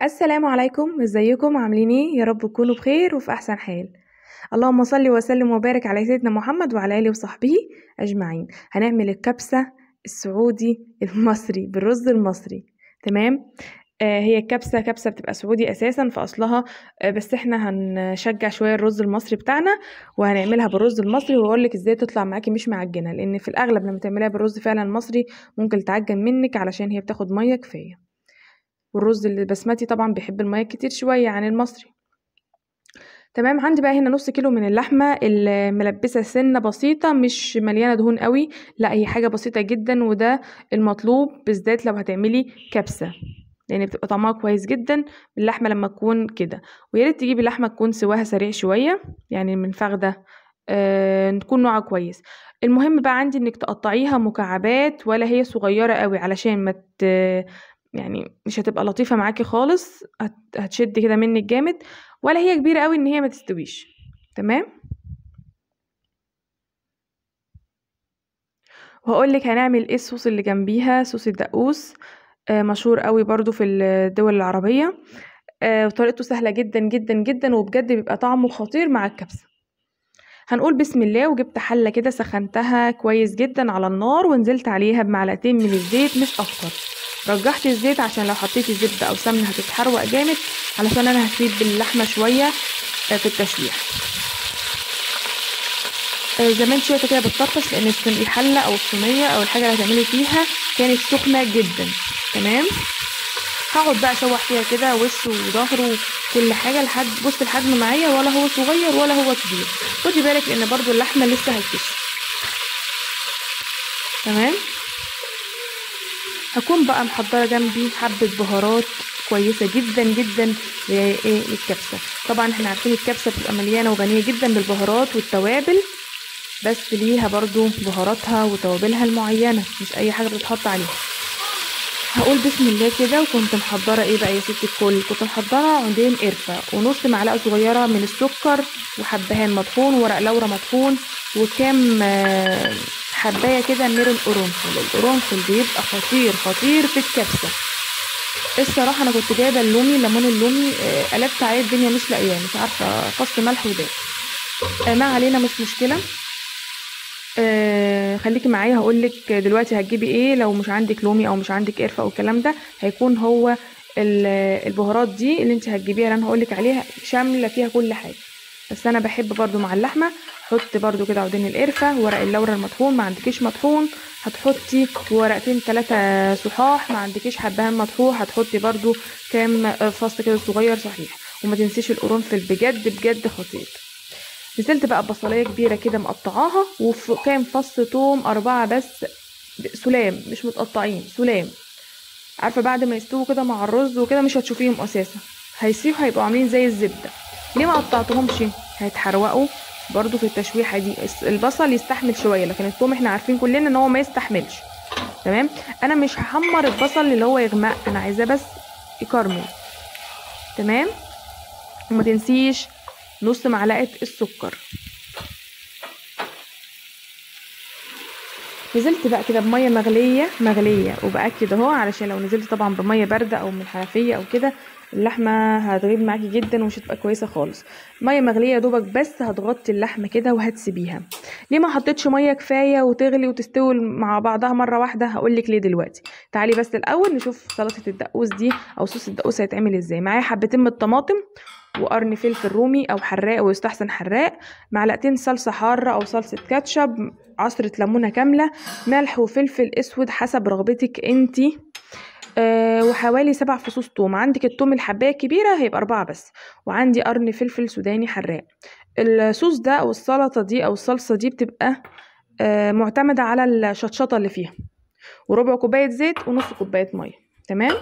السلام عليكم، ازيكم؟ عاملين ايه؟ يا رب تكونوا بخير وفي احسن حال. اللهم صل وسلم وبارك على سيدنا محمد وعلى اله وصحبه اجمعين. هنعمل الكبسه السعودي المصري بالرز المصري، تمام؟ هي الكبسه كبسة بتبقى سعودي اساسا في اصلها، بس احنا هنشجع شوية الرز المصري بتاعنا وهنعملها بالرز المصري، واقول لك ازاي تطلع معاكي مش معجنه، لان في الاغلب لما تعمليها بالرز فعلا المصري ممكن تعجن منك علشان هي بتاخد مية كفاية، والرز البسمتي طبعا بيحب المية كتير شوية عن المصري. تمام. عندي بقى هنا نص كيلو من اللحمة الملبسه سنة بسيطة، مش مليانة دهون قوي، لا هي حاجة بسيطة جدا، وده المطلوب بالذات لو هتعملي كبسة، لان بتبقى طعمها كويس جدا باللحمه لما تكون كده. ويا ريت تجيبي لحمه تكون سواها سريع شوية، يعني من فخده تكون نوعها كويس. المهم بقى عندي انك تقطعيها مكعبات، ولا هي صغيرة قوي علشان ما يعني مش هتبقى لطيفة معاكي خالص، هتشد كده منك جامد، ولا هي كبيرة قوي ان هي ما تستويش. تمام. وهقول لك هنعمل ايه الصوص اللي جنبيها، صوص الدقوس، مشهور قوي برضو في الدول العربية، وطريقته سهلة جدا جدا جدا، وبجد بيبقى طعمه خطير مع الكبسه. هنقول بسم الله. وجبت حله كده سخنتها كويس جدا على النار، ونزلت عليها بمعلقتين من الزيت مش اكتر. رجحت الزيت عشان لو حطيتي زبدة او سمنه هتتحروق جامد، علشان انا هسيب اللحمة شوية في التشويح. زي ما انت شايفه كده بتطرطش، لان الحلة او الصينية او الحاجة اللي هتعملي فيها كانت سخنة جدا. تمام. هقعد بقى اشوح فيها كده وشه وظهره وكل حاجة لحد بص الحجم معايا، ولا هو صغير ولا هو كبير، خدي بالك لان برضو اللحمة لسه هتكش. تمام. هكون بقى محضرة جنبي حبه بهارات كويسة جدا جدا لايه للكبسه. طبعا احنا عارفين الكبسه بتبقى مليانة وغنيه جدا بالبهارات والتوابل، بس ليها برضو بهاراتها وتوابلها المعينة، مش اي حاجة بتتحط عليها. هقول بسم الله كده. وكنت محضرة ايه بقى يا ست الكل؟ كنت محضرة عودين قرفه، ونص معلقه صغيرة من السكر، وحبهان مطحون، وورق لورا مطحون، وكام حبايه كده من القرنفل. القرنفل بيبقى خطير خطير في الكبسه الصراحة. انا كنت جايبه اللومي، ليمون اللومي، قلبت عليه الدنيا مش لاقياه، مش عارفه، فص ملح وده، ما علينا مش مشكلة. خليكي معايا هقولك دلوقتي هتجيبي ايه لو مش عندك لومي او مش عندك قرفه او الكلام ده. هيكون هو البهارات دي اللي انت هتجيبيها اللي انا هقولك عليها شاملة فيها كل حاجة، بس انا بحب برضو مع اللحمة حط برضو كده عودين القرفه، ورق اللورا المطحون، ما عندكيش مطحون هتحطي ورقتين 3 صحاح، ما عندكيش حبهان مطحون هتحطي برضو كام فص كده صغير صحيح، وما تنسيش القرنفل بجد بجد خطير. نزلت بقى بصلايه كبيرة كده مقطعاها، وكام فص توم 4 بس سلام، مش متقطعين سلام، عارفه بعد ما يستووا كده مع الرز وكده مش هتشوفيهم اساسا، هيسيحوا هيبقوا عاملين زي الزبدة. ليه ما قطعتهمش؟ هيتحرقوا برضو في التشويحه دي. البصل يستحمل شوية، لكن التوم احنا عارفين كلنا ان هو ما يستحملش. تمام. انا مش هحمر البصل اللي هو يغمق، انا عايزاه بس يكرمل. تمام. وما تنسيش نص معلقه السكر. نزلت بقى كده بميه مغليه مغليه، وباكد اهو علشان لو نزلت طبعا بميه باردة او من الحنفية او كده اللحمة هتغيب معاكي جدا ومش هتبقى كويسة خالص. مية مغليه يا دوبك بس هتغطي اللحمة كده وهتسيبيها. ليه ما حطيتش مية كفاية وتغلي وتستوي مع بعضها مرة واحدة؟ هقولك ليه دلوقتي. تعالي بس الاول نشوف سلطة الدقوس دي او صوص الدقوس هيتعمل ازاي. معايا حبتين من الطماطم، وقرن فلفل رومي او حراق ويستحسن حراق، معلقتين صلصه حارة او صلصه كاتشب، عصره ليمونه كاملة، ملح وفلفل اسود حسب رغبتك انتي، وحوالي 7 فصوص توم. عندك التوم الحبايه الكبيرة هيبقى 4 بس، وعندي قرن فلفل سوداني حراق. الصوص ده او السلطة دي او الصلصه دي بتبقى معتمدة على الشطشطه اللي فيها، وربع كوباية زيت ونص كوباية مية. تمام.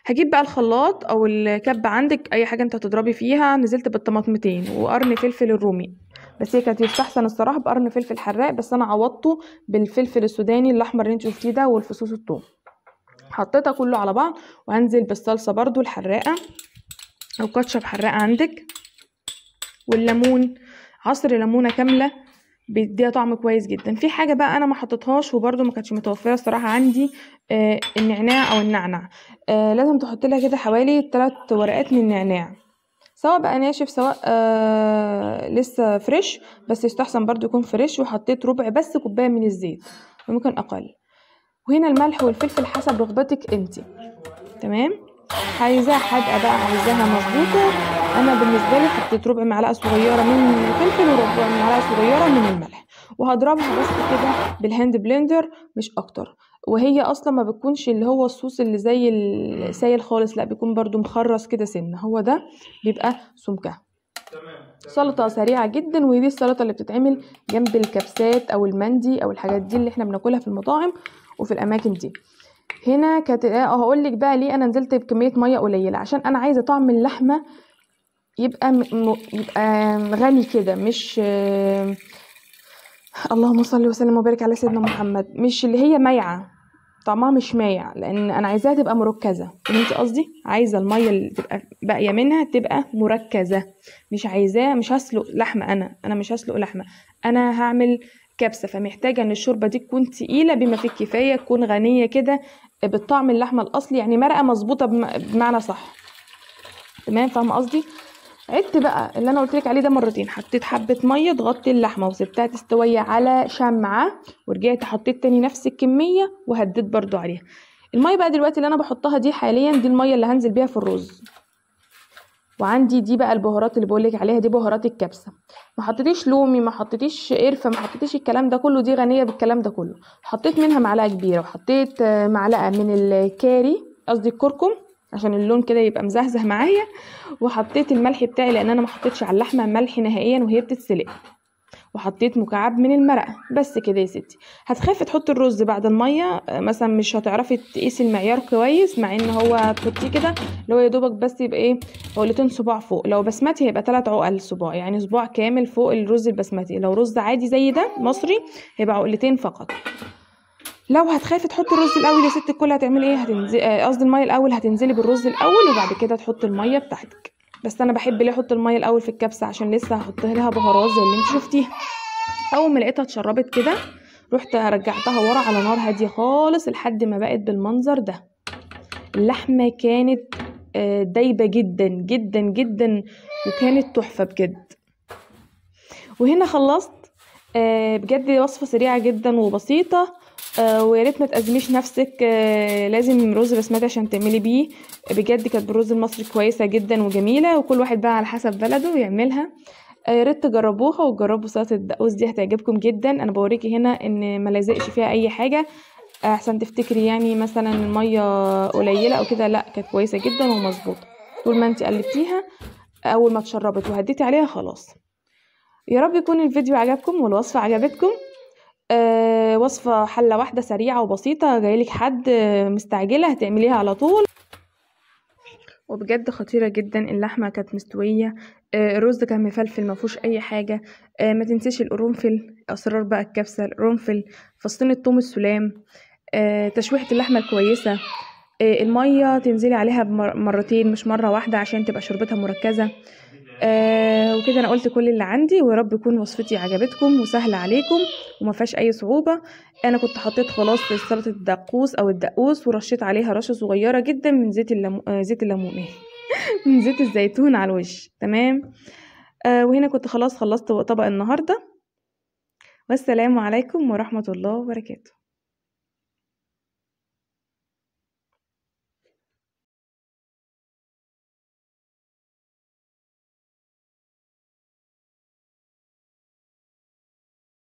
هجيب بقى الخلاط او الكبه عندك اي حاجة انت هتضربي فيها. نزلت بالطماطمتين وقرن فلفل الرومي، بس هي كانت يستحسن الصراحة بقرن فلفل حراق، بس انا عوضته بالفلفل السوداني الاحمر اللي انت شفتيه ده والفصوص الثوم. حطيتها كله على بعض، وهنزل بالصلصه برضو الحراقه او كاتشب حراقه عندك، والليمون، عصر ليمونه كاملة بيديها طعم كويس جدا. في حاجة بقى انا ما حطيتهاش وبرده ما كانتش متوفرة الصراحة عندي، النعناع او النعناع. لازم تحط لها كده حوالي 3 ورقات من النعناع، سواء بقى ناشف سواء لسه fresh، بس يستحسن برده يكون fresh. وحطيت ربع بس كوباية من الزيت وممكن اقل. وهنا الملح والفلفل حسب رغبتك انت، تمام. عايزاها حادقه بقى، عايزاها مظبوطة. انا بالنسبة لي حطيت ربع معلقه صغيرة من الفلفل وربع معلقه صغيرة من الملح، وهضربها بس كده بال hand blender مش اكتر. وهي اصلا ما بتكونش اللي هو الصوص اللي زي السايل خالص، لا بيكون برده مخرص كده سنة، هو ده بيبقى سمكها. سلطة سريعة جدا، ودي السلطة اللي بتتعمل جنب الكبسات او المندي او الحاجات دي اللي احنا بناكلها في المطاعم وفي الاماكن دي. هنا كانت هقول لك بقى ليه انا نزلت بكمية مية قليله، عشان انا عايزه طعم اللحمة يبقى يبقى غني كده، مش اللهم صل وسلم وبارك على سيدنا محمد، مش اللي هي مايعه، طعمها مش مايع، لان انا عايزاها تبقى مركزه. فهمتي قصدي؟ عايزه المية اللي تبقى باقية منها تبقى مركزه، مش عايزاه، مش هسلق لحمه، انا مش هسلق لحمه، انا هعمل كبسة، فمحتاجه ان الشوربة دي تكون تقيلة بما فيه الكفاية، تكون غنية كده بالطعم اللحمة الاصلي، يعني مرقه مظبوطة بمعنى صح، تمام؟ فاهمه قصدي؟ عدت بقى اللي انا قلت لك عليه ده مرتين، حطيت حبه مية تغطي اللحمة وسبتها تستوي على شمعة، ورجعت حطيت تاني نفس الكمية وهديت برضو عليها المية. بقى دلوقتي اللي انا بحطها دي حاليا دي المية اللي هنزل بيها في الرز. وعندي دي بقى البهارات اللي بقولك عليها، دي بهارات الكبسه. ما حطيتيش لومي، ما حطيتيش قرفه، ما حطيتيش الكلام ده كله، دي غنية بالكلام ده كله. حطيت منها معلقه كبيرة، وحطيت معلقه من الكاري، قصدي الكركم عشان اللون كده يبقى مزهزه معايا، وحطيت الملح بتاعي لان انا ما حطيتش على اللحمة ملح نهائيا وهي بتتسلق، وحطيت مكعب من المرقه. بس كده يا ستي. هتخافي تحطي الرز بعد المية مثلا، مش هتعرفي تقيسي المعيار كويس، مع ان هو هتحطيه كده اللي هو يا دوبك بس يبقى ايه، عقلتين صباع فوق. لو بسمتي هيبقى 3 عقل صباع، يعني صباع كامل فوق الرز البسمتي. لو رز عادي زي ده مصري هيبقى عقلتين فقط. لو هتخافي تحطي الرز الاول يا ست الكل هتعملي ايه؟ هتنزلي قصدي المية الاول، هتنزلي بالرز الاول وبعد كده تحطي المية بتاعتك. بس انا بحب ليه احط المية الاول في الكبسه؟ عشان لسه هحط لها بهارات زي اللي انت شفتيها. اول ما لقيتها اتشربت كده رحت رجعتها ورا على نار هادية خالص لحد ما بقت بالمنظر ده. اللحمة كانت دايبه جدا جدا جدا، وكانت تحفة بجد. وهنا خلصت. بجد وصفه سريعة جدا وبسيطة، ويا ريت ما تأزميش نفسك، لازم رز بسمتي عشان تعملي بيه. بجد كانت بالرز المصري كويسة جدا وجميلة، وكل واحد بقى على حسب بلده يعملها. يا ريت تجربوها وتجربوا سلطة الدقوس دي، هتعجبكم جدا. انا بوريكي هنا ان ما لزقش فيها اي حاجة، احسن تفتكري يعني مثلا المية قليله او كده، لا كانت كويسة جدا ومظبوطه. طول ما انت قلبتيها اول ما اتشربت وهديتي عليها خلاص. يا رب يكون الفيديو عجبكم والوصفه عجبتكم. وصفة حلة واحدة سريعة وبسيطة، جايلك حد مستعجلة هتعمليها على طول، وبجد خطيرة جدا. اللحمة كانت مستوية، الرز كان مفلفل ما فيهوش اي حاجة. ما تنسيش القرنفل، اسرار بقى الكبسة، القرنفل، فصين الثوم السلام، تشويحة اللحمة الكويسة، المية تنزلي عليها مرتين مش مرة واحدة عشان تبقى شربتها مركزة. وكده انا قلت كل اللي عندي، ويا رب يكون وصفتي عجبتكم وسهلة عليكم وما فيهاش اي صعوبة. انا كنت حطيت خلاص سلطة الدقوس او الدقوس، ورشيت عليها رشه صغيرة جدا من زيت زيت الليمون من زيت الزيتون على الوش، تمام. وهنا كنت خلاص خلصت طبق النهارده. والسلام عليكم ورحمة الله وبركاته.